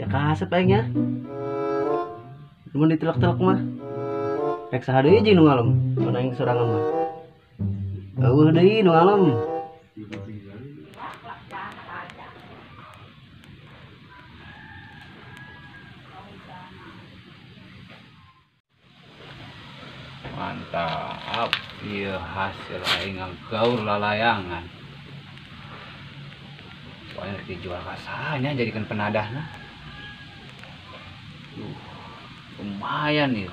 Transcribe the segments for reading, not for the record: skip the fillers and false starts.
Ya kasep aing nya. Mun ditelek-telek mah. Rek saha deui jeung nu ngalem? Mun aing sorangan mah. Eueuh deui nu ngalem. Mantap, ieu hasil aing ngagaur lalayangan. Soalnya dijual ka saha nya jadikeun penadahna. Lumayan ieu.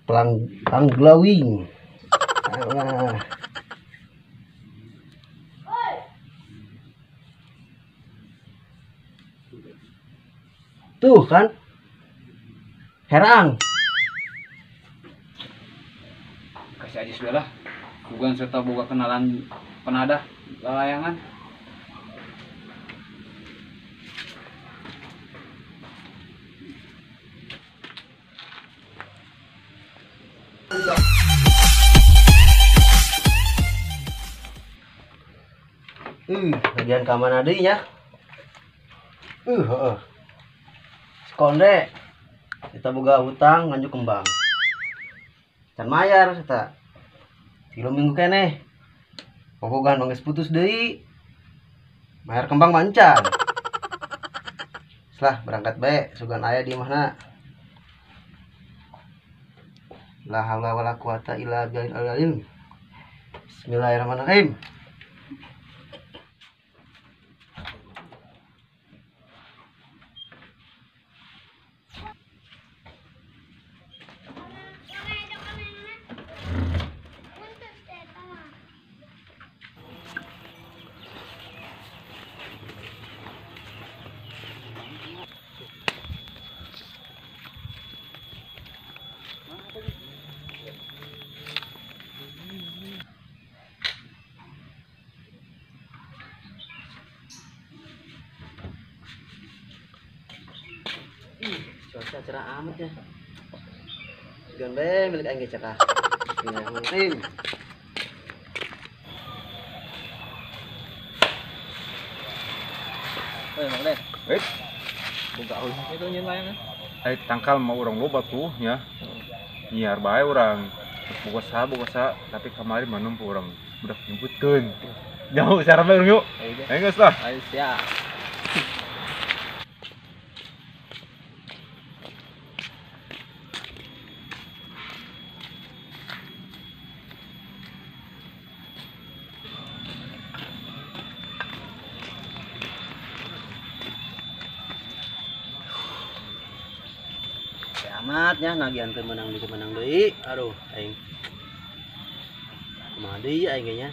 Pelang glowing. Alah. Tuh kan herang. Kasih aja sudah lah. Bukan serta boga kenalan penadah lalayangan. Bagian kamar deui nya. Heeh. Konde kita boga hutang nganjuk kembang. Can mayar eta. 3 minggu keneh. Popogan geus putus deui. Mayar kembang mah encan. Selah berangkat bae sugan aya di imahna. La haula wala quwata illa billahil azim. Bismillahirrahmanirrahim. Cuaca cerah amat ya. Sugan bae milik aing ge cerah. Bismillahirrahmanirrahim. Oi, Mang Den. Wait. Boga ulah itu nyeun layangan. Ai tangkal mah urang loba tuh nya. Nyiar bae urang. Boga saha tapi kamari mah nempo urang budak nyebutkeun. Jauh cara bae urang yuk. Ayo geus lah. Ayo siap. Amat nya nagihan teu meunang deui menang deui. Aduh aing. Kumaha deui aing ge nya.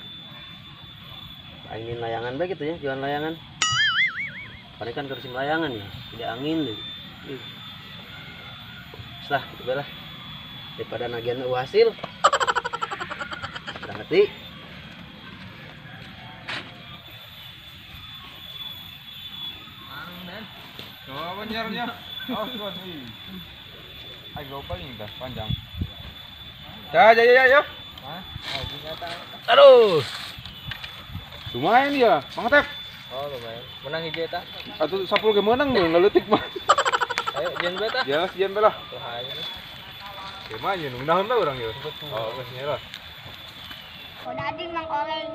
Aing nyin layangan bae kitu nya, jualan layangan. Paling kan keur layangan ya, tidak angin deui. Selah kitu bae lah. Daripada nagihan eueuh hasil. Berangkat deui. Mang Den. Coba nyarnya. Oh, tuan. Ayo paling dah panjang. Ya ya ya. Aduh. Lumayan ya, Mang Tep. Oh, lumayan. Menang hiji eta. Atuh 10 ge menang mun leutik mah. Ayo jeung bae tah. Ya, jeung bae lah. Lumayan ngeunahun lah urang ieu. Oh, geus nya lah. Udah ading Mang Oleng.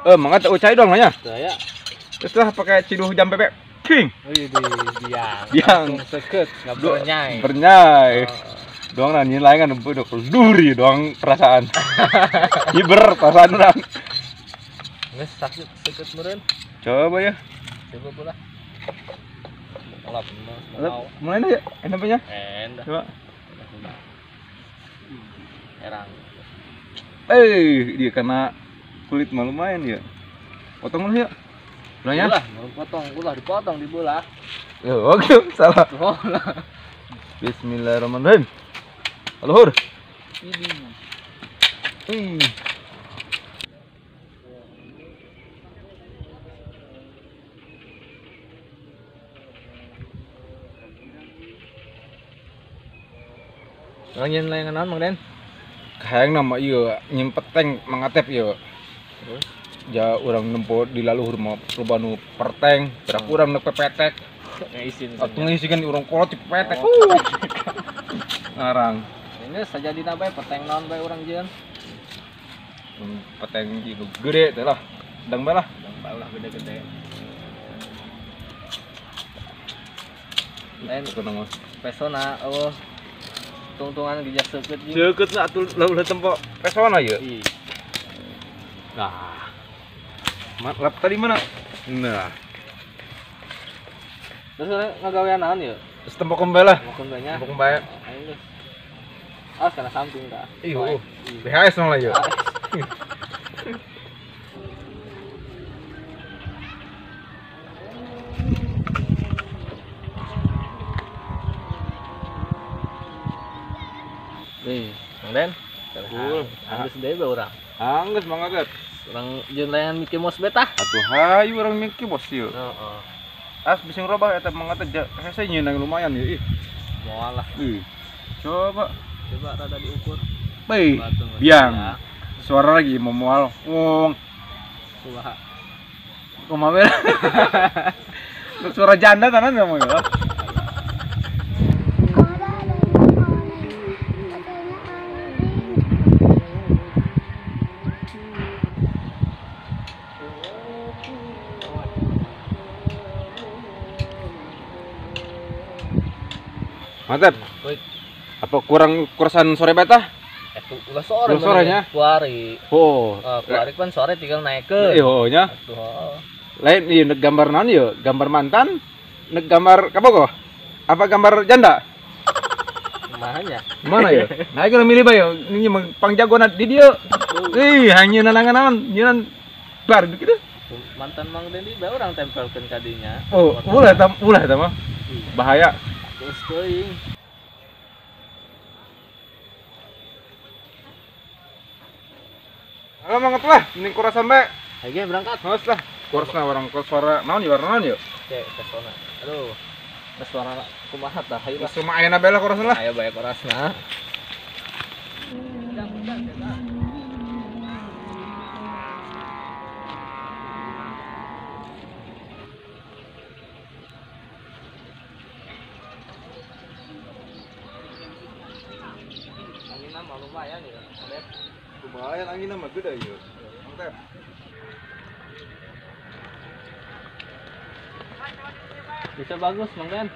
Mangga teu cai dong nya. Saya. Terus lah pakai ciduh jam bebek. King. Wih, biang. Biang. Seket, enggak bernyai. Bernyai. Doang nanya lain kan udah duri doang perasaan. Hiber perasaan urang. Geus sakit seket meureun. Coba ya. Coba pula. Olap, mulai ya, enak punya? Enak. Coba. Erang. Dia kena kulit mah lumayan ya. Potong lah ya. Ulahnya? Ulah, potong, ulah dipotong di bola. Ya, oke, salah. Bismillahirrahmanirrahim. Luhur. Ini. Urang nyeun layangan naon Mang Den? Kahayang nama ieu nyien peteng Mang Atep ieu. Terus ja urang nempo di laluhur mah loba nu perteng, gerak urang nu pepetek. Ngaisin. Atuh ngaisin urang kolot di pepetek. Ngarang. Ini sajadina bae peteng naon bae urang jieun. Peteng ieu gede teh lah. Dang bae lah. Dang bae lah gede-gede. Lain pesona eueuh tungtungan gejak seukeut jeung. Seukeut na atuh ulah tempo pesona ieu. Ih. Nah. Lap tadi mana? Nah. Terus ngagawean naon ieu? Terus tempo bae lah. Tempokeun bae nya. Tempokeun bae. Ayo geus. Awas kana samping tah. Ih, BHS nong lah ieu. Wih, Mang Den. Cool. Anggeus deui bae urang. Anggeus Mang Atep. Urang jeung layangan Mickey Mouse bae tah. Atuh hayu urang Mickey Mouse ieu. Heeh. As bisa ngerobah eta Mang Atep hese nyeun lumayan ieu ih. Moal lah. Ih. Coba. Coba rada diukur. Beuh, biang. Suara lagi mau moal. Wong. Kumaha? Kumaha we? Suara janda tanah ngomong ya. Mantap. Apa kurang kursan sore beta? Itu ulah sore. Ulah sorenya? Kuari. Oh. Kuari kan sore tinggal naik ke. Iya, nya. Atuh. Lain ieu nek gambar naon ieu? Gambar mantan, nek gambar kabogoh? Apa gambar janda? Mana? Mana ya? Nah, ieu milih bae ini pangjagona di dieu. Ih, hanya nanangan naon? Nyeunan bar gitu. Mantan Mang Dendi bae urang tempelkeun ka dinya. Oh, ulah eta, ulah eta mah. Bahaya. Terus teuing. Halo Mang lah, mending kurasan bae. Hayu berangkat. Geus lah. Kurasna urang ke suara naon ieu warna naon ieu? Oke, pesona. Aduh. Suara kumaha tah hayu lah. Cuma ayeuna bae lah kurasna lah. Ayo bae kurasna. Anginna mah lumayan ya. Lumayan anginna mah gede ieu. Mantap. Bisa bagus, Mang Den.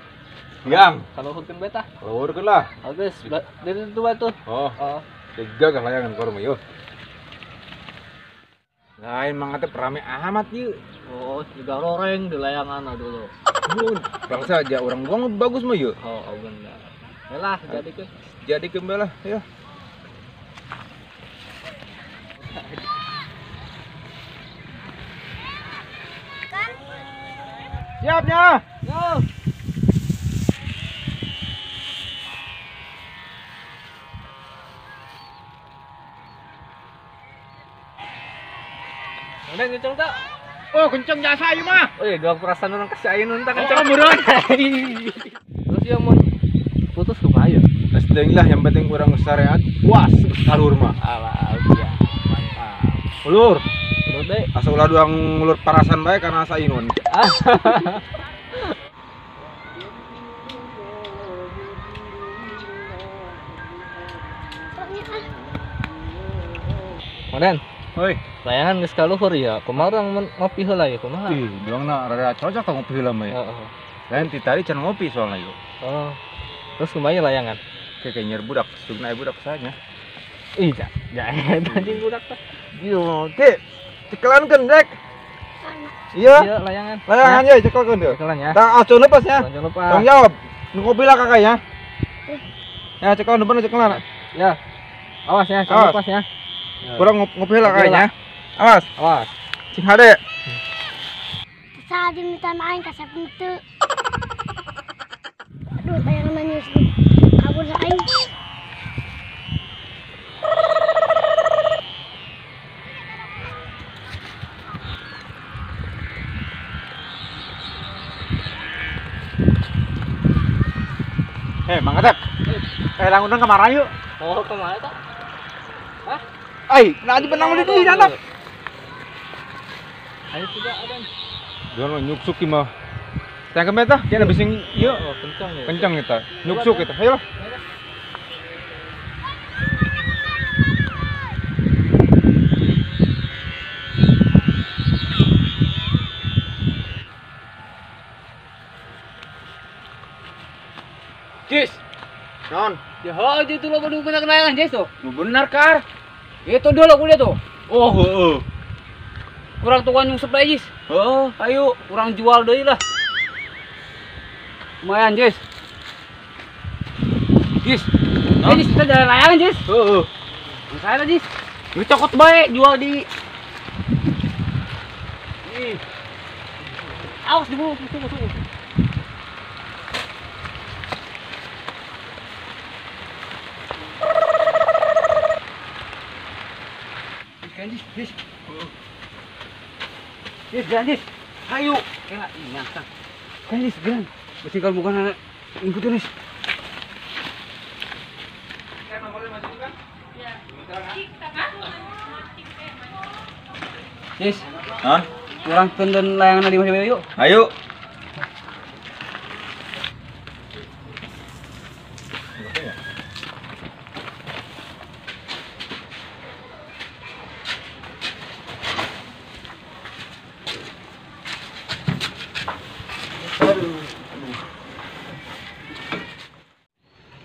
Yang. Kalau hurkeun bae tah. Luhurkeun lah. Bagus, dari itu bae tuh. Oh. Oh. Gagah layangan korma ieu. Lain Mang Atep rame amat ieu. Oh, juga roreng di layangan dulu. Bangsa aja orang buang bagus mah ieu. Oh, oh bener. Yalah, jadikeun. Jadikeun bae lah, ya. Siap nya. Go. Udah kenceng tak? Oh, kenceng jasa ieu mah. Oh iya, dua perasaan orang kasih ayun tah kenceng. Oh, meureun. Terus yang mau putus kumaha ya? Geus teuing lah, yang penting urang syariat puas kalur mah. Alah, ya. Mantap. Ulur. Ulur deh. Asa ulah duang ngulur parasan bae karena asa inun. Moden. Hoi. Layangan geus kaluhur ya. Kumaha urang ngopi heula ya kumaha? Ih, doangna rada cocok tah ngopi heula mah ya. Heeh. Lain ti tadi can ngopi soalnya yuk. Oh. Terus kumaha layangan? Kayak nyer budak, sugna budak sanya. Ih, ja, anjing budak tah. Yo, Ki. Cekelankeun, Dek. Iya. Iya, layangan. Layangan ya, cekelkeun deh. Cekelan ya. Tah, aja lepas ya. Tong lepas. Tong jawab. Nu ngopi lah kakak ya. Ya, cekelan depan cekelan. Ya. Awas ya, jangan lepas ya. Kurang ngopi lah kayaknya. Awas. Awas. Cing hade. Saja minta main kasep henteu. Aduh, tayang manis. Kabur aing. Mang Atep. Lang urang kamana yuk? Oh, kemana tah? Hah? Ai, nah aja benang di dieu anak. Ayo tidak ada. Jangan nyuksuk ieu mah. Tangkep eta, kena bising ieu. Oh, kencang ya. Kencang eta. Nyuksuk eta. Ayo lah. Jis. Non. Ya aja itu lo kudu kena kenalan Jis tuh. Lu bener kar. Itu dulu kuliah tuh. Oh, heeh. Kurang tukang nyungsep deui, Jis. Heeh, ayo kurang jual deui lah. Lumayan, Jis. Jis. Eh, Jis, kita jalan layangan, Jis. Heeh. Saya lah, Jis. Lu cokot bae jual di. Ih. Awas diburu, tunggu, tunggu. Jis, Jis. Jis, jalan, Jis. Ayo. Kela, ini nyangkang. Kan, Jis, jalan. Mesti kalau bukan anak ngikutin, Jis. Jis. Non? Kurang tenden layangan di mana yuk. Ayo.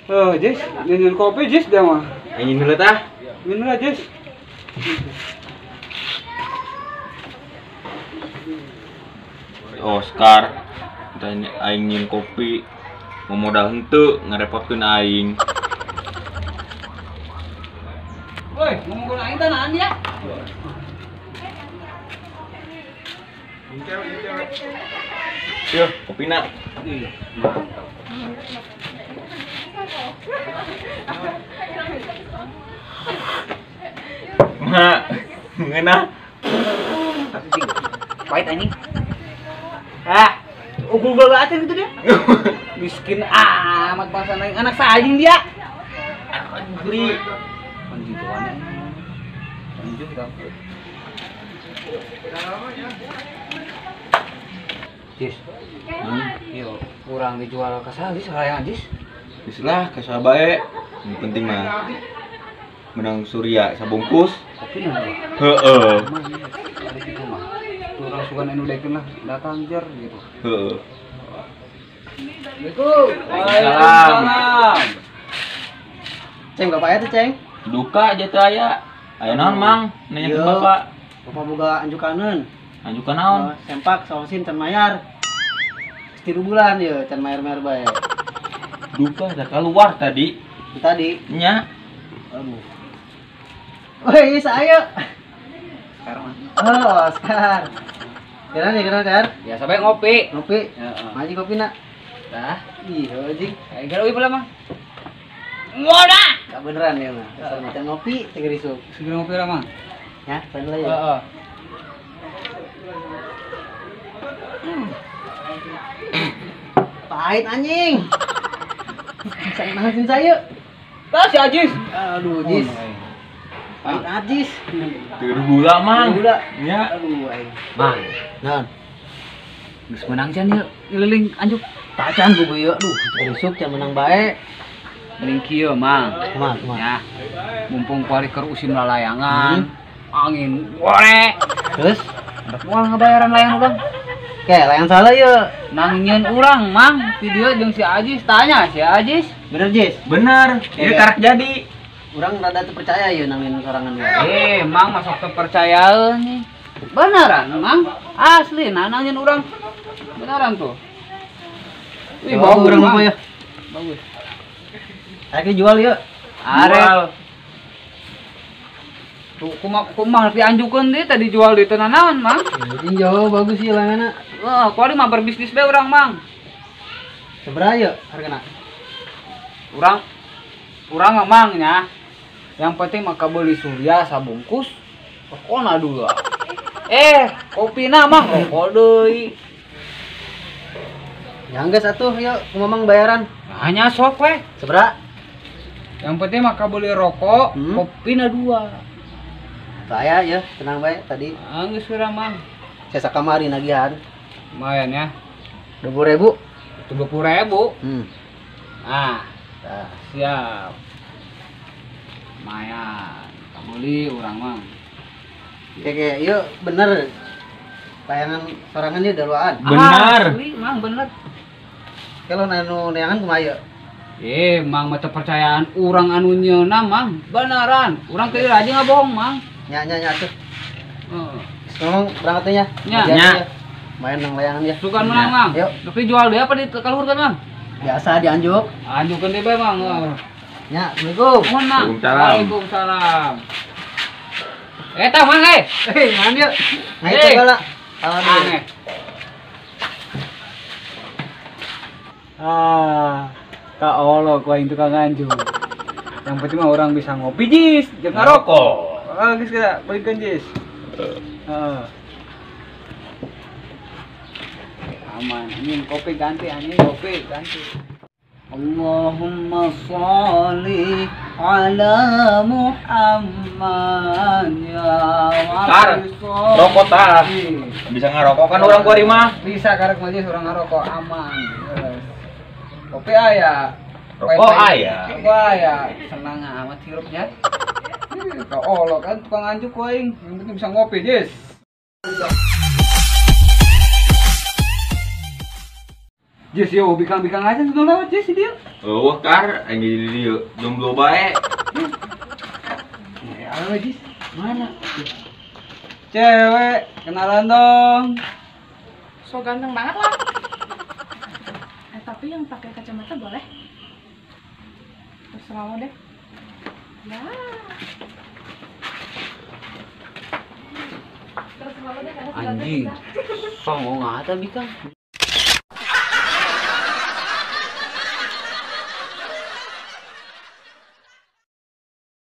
Oh, Jis, minum kopi Jis dia mah. Ingin dulu tah? Minum lah, Jis. Oscar, tanya aing nyin kopi, mau modal henteu ngerepotkeun aing. Woi, ngomong aing tah naon dia? Yeuh, kopina. Ma, ngeunah. Pahit anjing. Ah, unggul banget gitu dia. Miskin amat bangsa aing, anak saing dia. Beli. Anjing tuannya. Anjing kampret. Jis. Yo, kurang dijual ke saha Jis, layangan Jis. Geus lah, ka saha bae. Yang penting mah menang Surya sabungkus. Kopi na. Heeh. Urang sugan anu daekeun lah, datang jer gitu. Heeh. Assalamualaikum. Waalaikumsalam. Ceng, bapak aya teh, Ceng? Duka aja teh aya. Aya naon, Mang? Nanya ke bapak. Bapak boga anjukaneun. Anjukan naon? Sempak saosin can mayar. 3 bulan ye can mayar-mayar bae. Duka dah keluar tadi. Tadi? Nya. Aduh. Woi, saya. Sekarang mah. Oh, Oscar. Kira nih, kira Kar. Ya sampai ngopi. Ngopi. Heeh. Maji kopi nak. Dah. Ih, anjing. Kayak gara euy pula mah. Ngoda. Gak beneran ya mah. Asal macan ngopi teu isuk. Segera ngopi lah, Mang. Ya, pan lah ya. Heeh. Pahit anjing. Sangat saya. Tas si Ajis. Aduh, Jis. Pahit Ajis. Teu gula, Mang. Gula. Nya. Aduh, aing. Mang. Naon? Geus menang can ieu ngeliling anjuk. Tacan bubu ieu. Aduh, isuk can menang bae. Mending kieu, Mang. Kumaha, kumaha? Ya. Mumpung kuari keur usim lalayangan. Angin gore. Terus moal ngabayaran layangan urang. Oke, layangan salah ieu. Nang nyieun urang, Mang. Video jeung si Ajis tanya si Ajis. Bener, Jis? Bener. Ieu karak jadi. Urang rada teu percaya ieu nang nyieun sorangan wae. Eh, Mang masuk kepercayaan nih. Beneran, Mang. Asli nah nang nyieun urang. Beneran tuh. Wih, bagus urang mah ya. Bagus. Arek jual yuk. Arek. Tuh kumaha dianjukeun deui tadi jual deui teu nanaon, Mang. Anjing jauh bagus sih layanganna. Wah, kuari mah berbisnis bae urang, Mang. Sabaraha yeuh hargana? Urang mah, Mang nya. Yang penting mah kabeuli Surya sabungkus, rokona dua. Eh, kopina mah rokok deui. Ya geus atuh yeuh kumaha Mang bayaran? Hanya sok we. Sabaraha? Yang penting mah kabeli rokok, kopina 2. Saya ya, tenang bae tadi. Geus urang Mang. Saya sakamari nagihan. Lumayan ya. 20.000. 20.000. Ah. Tah. Siap. Lumayan. Kabeli urang Mang. Oke, yuk bener. Layangan sorangan ieu daluaan. Bener. Asli, Mang bener. Kalau anu neangan kumaha ieu? Mang mah percayaan urang anu nyeuna Mang. Beneran. Urang teu aja ngabohong Mang. Nya nya nya atuh. Heeh. Ngomong berangkat teh nya. Nya. Nya. Main nang layangan ya. Sukan menang Mang. Yuk. Tapi jual dia apa di kaluhurkeun Mang? Biasa dianjuk. Anjukeun deui bae Mang. Nya, Assalamualaikum. Mohon Mang. Waalaikumsalam. Waalaikumsalam. Eta Mang eh. Hei, naon ieu? Nah itu bala. Aneh. Ah, kaolok aing tukang nganjuk. Yang penting mah orang bisa ngopi jis, jeung ngarokok. Ah, geus kita belikeun jis. Heeh. Aman, anjing kopi ganti, anjing kopi ganti. Allahumma sholli ala Muhammad ya Tar, rokok tah. Bisa ngarokok kan orang kuari mah. Bisa karek mah jis urang ngarokok aman. Yes. Kopi aya. Rokok aya. Rokok aya. Senang amat hirupnya. Kaolok kan tukang anjuk ku aing, yang penting bisa ngopi, jis. Jis yo bikang-bikang aja sudah lewat jis dia. Eueuh kar, aing jadi dieu jomblo bae. Ya awe jis, mana? Cewek, kenalan dong. So ganteng banget lah. Tapi yang pakai kacamata boleh? Terserah lo deh. Ya. Terserah lo deh karena Anjing. Songong ata bikang.